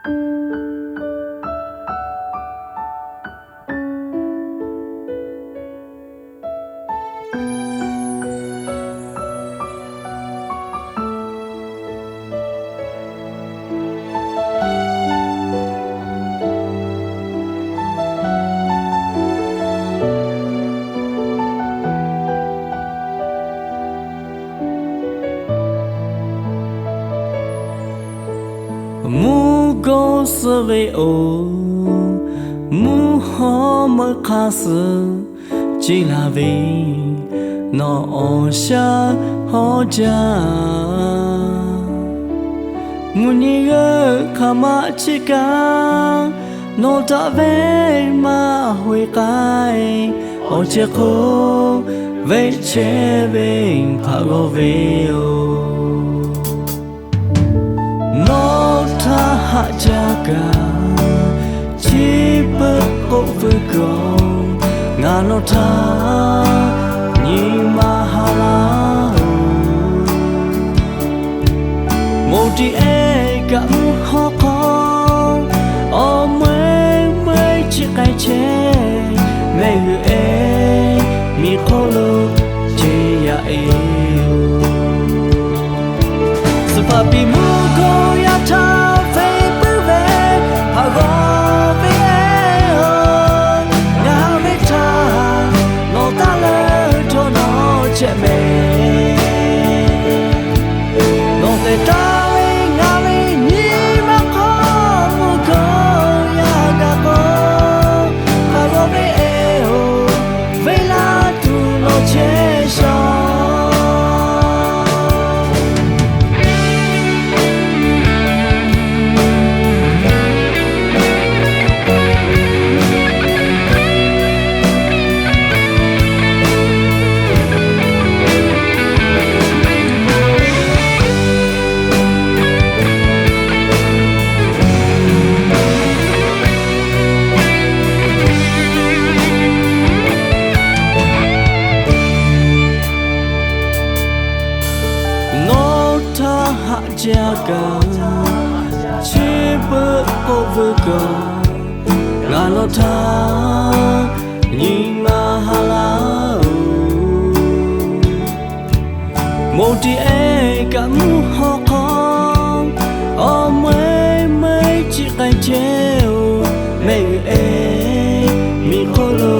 Mvuhˇ gawˇ suh ve oˬ, mvuhˇ hawˉ meuˇ hk'aˇ suh ceˇ laˬ ve, nawˬ awˬ shaˉ hawˉ jaˇ. Mvuhˇ nyi g'euˆ hk'aˬ ma cheˇ kaꞈ, nawˬ htaꞈ venˇ maˇ hoꞈ e k'ai. Awˬ ceh hk'oˆ venˇ chehˇ ve hpaꞈ g'awˇ ve yoˬ. Nawˬ htaˇ haꞈ jaˇ kaꞈ, chi beuꞈ k'oˆ veuˬ kaꞈ, ngaˬ nawˬ htaˇ nyi ma ha laˇ-oˬ. Moˬ tiꞈ ehˉ kaꞈ mvuhˇ hawˉ hk'aw, awˬ meuˇ meuˇ chi k'ai chehˇ, mehˆ g'uiˬ ehˉ miˬ hk'oˆ lo ce yaꞈ e yoˬ. Suhˍ hpaˍ piˍ mvuhˇ gawˇ yaˇ htaˇ ve puiˉ ve, hpaꞈ g'awˇ ve ehˉ-oˬ, ngaˬ ve htaꞈ nawˬ taˇ leuˉ htawˇ nawˬ chehˇ mehˍ. Nawˬ tehˬ taˍ ve ngaˬ ve nyi ma hk'aw, mvuhˇ gawˇ yaˇ kaꞈ k'o, hpaꞈ g'awˇ ve ehˉ-oˬ, venˇ laˇ tuˬ nawˬ chehˇ shaw. Nawˬ htaˇ haꞈ jaˇ kaꞈ, chi beuꞈ k'oˆ veuˬ kaꞈ, ngaˬ nawˬ htaˇ nyi ma ha laˇ-oˬ. Moˬ tiꞈ ehˉ kaꞈ mvuhˇ hawˉ hk'aw, awˬ meuˇ meuˇ chi k'ai chehˇ-oˬ, mehˆ g'uiˬ ehˉ miˬ hk'oˆ lo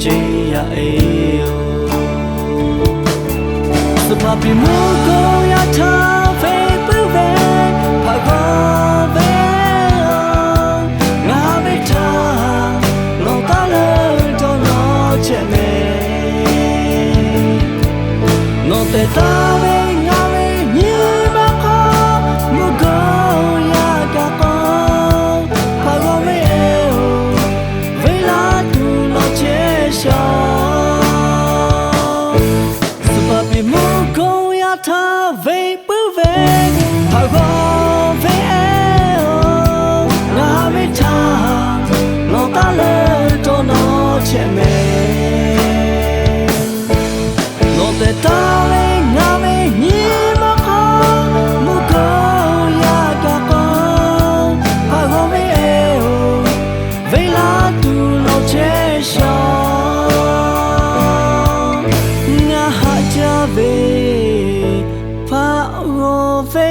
ce yaꞈ e yoˬ. Suhˍ hpaˍ piˍ mvuhˇ gawˇ yaˇ htaˇ ve puiˉ ve, hpaꞈ g'awˇ ve ehˉ-oˬ, ngaˬ ve htaꞈ nawˬ taˇ leuˉ htawˇ nawˬ chehˇ mehˍ. Nawˬ tehˬ taˍ ve ngaˬ ve nyi ma hk'aw, mvuhˇ gawˇ yaˇ kaꞈ k'o, hpaꞈ g'awˇ ve ehˉ-oˬ, venˇ laˇ tuˬ nawˬ chehˇ shaw. Suhˍ hpaˍ piˍ mvuhˇ gawˇ yaˇ htaˇ ve puiˉ ve, hpaꞈ g'awˇ ve ehˉ-oˬ, ngaˬ ve htaꞈ nawˬ taˇ leuˉ htawˇ nawˬ chehˇ mehˍ. Nawˬ tehˬ taˍ ve ngaˬ ve nyi ma hk'aw, mvuhˇ gawˇ yaˇ kaꞈ k'o, hpaꞈ g'awˇ ve ehˉ-oˬ, venˇ laˇ tuˬ nawˬ chehˇ shaw. Ngaˬ haꞈ jaˇ ve hpaꞈ g'awˇ ve